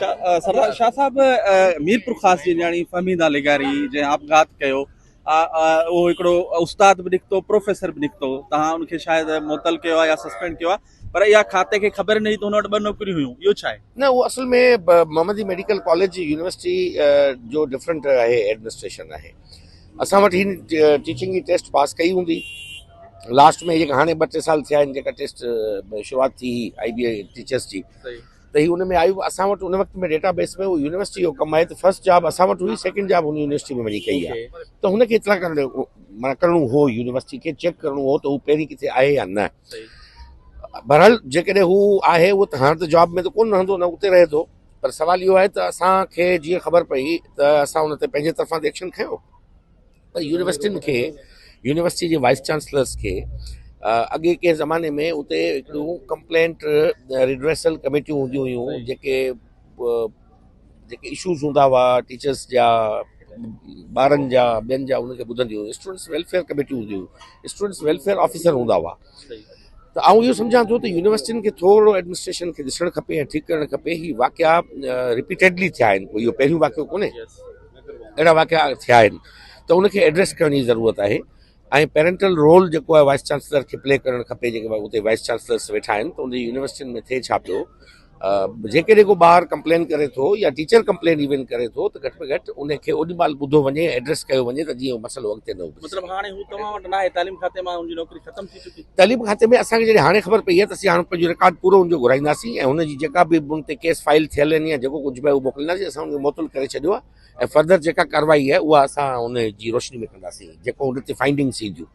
سردار شاهه صاحب، ميرپورخاص جي نياڻي فهميده لغاري جنهن آپگهات ڪيو، اهو هڪڙو استاد به نڪتو، پروفيسر به نڪتو. توهان ان کي شايد معطل ڪيو آهي يا سسپينڊ ڪيو آهي، پر اها کاتي کي خبر نه هئي ته هن وٽ ٻه نوڪريون هيون، اهو ڇا آهي؟ نه، اهو اصل ۾ محمدي ميڊيڪل ڪاليج يونيورسٽي جو ڊفرنٽ آهي، ايڊمنسٽريشن آهي. اسان وٽ هي ٽيچنگ جي ٽيسٽ پاس ڪئي هوندي لاسٽ ۾، جيڪا هاڻي 2 3 سال ٿيا آهن، جيڪا ٽيسٽ شروعات ٿي آئي بي اي ٽيچرس جي، ته هي ان ۾ آيو اسان وٽ ان وقت ۾ ڊيٽا بيس ۾. اهو يونيورسٽي جو ڪم آهي ته فرسٽ جاب اسان وٽ هئي، سيڪنڊ جاب هن يونيورسٽي ۾ وڃي ڪئي آهي، ته هن کي اطلاع ڪرڻ معنيٰ ڪرڻو هو، يونيورسٽي کي چيڪ ڪرڻو هو ته هو پهرين ڪٿي آهي يا نه. بهرحال جيڪڏهن هو آهي، اهو ته هاڻ ته جاب ۾ ته ڪونه رهندو، نه اتي رهي ٿو، پر سوال اهو آهي ته اسان کي جيئن خبر پئي ته اسان ان تي پنهنجي طرفان ته ايڪشن کنيو، پر يونيورسٽين کي، يونيورسٽي جي وائيس چانسلرس کي اڳي ڪنهن زماني ۾ اتي هڪڙيون ڪمپلينٽ ريڊريسل ڪميٽيون هونديون هيون، جيڪي اشوز هوندا هئا ٽيچرس جا، ٻارن جا، ٻين جا، ان کي ٻڌنديون هيون. اسٽوڊنٽس ويلفيئر ڪميٽيون هونديون هيون، اسٽوڊنٽس ويلفيئر آفيسر هوندا هئا. ته آئون اهو سمجهان ٿو ته يونيورسٽين کي ٿورو ايڊمنسٽريشن کي ڏسڻ کپي ۽ ٺيڪ ڪرڻ کپي. هي واقعا رپيٽيڊلي ٿيا آهن، ڪوئي اهو پهريون واقعو ڪونهي، اهڙا واقعا ٿيا آهن، ته ان کي ايڊريس ڪرڻ جي ضرورت آهي ۽ پيرنٽل رول جيڪو آهي وائيس چانسلر کي پلي ڪرڻ کپي. جيڪي اتي وائيس چانسلرس ويٺا آهن، ته ان جي يونيورسٽين ۾ ٿئي ڇا پيو؟ جيڪڏهن ڪو ٻار ڪمپلين ڪري ٿو يا ٽيچر ڪمپلين ايون ڪري ٿو، ته گهٽ ۾ گهٽ ان کي اوڏي مهل ٻڌو وڃي، ايڊريس ڪيو وڃي، ته جيئن مسئلو اڳتي نه اڀري. مطلب هاڻي هو توهان وٽ ناهي، تعليم کاتي مان ان جي نوڪري ختم ٿي چڪي؟ تعليم کاتي ۾ اسان کي جڏهن هاڻي خبر پئي آهي ته اسين هاڻي پنهنجو رڪارڊ پورو ان جو گهرائينداسين ۽ هن جي جيڪا به ان تي ڪيس فائل ٿيل آهن يا جيڪو ڪجهه به آهي، اهو موڪلينداسين. اسان ان کي معطل ڪري ڇڏيو آهي ۽ فردر جيڪا ڪارروائي آهي، اها اسان ان جي روشني ۾ ڪنداسين، جيڪو ان تي فائنڊنگس اينديون.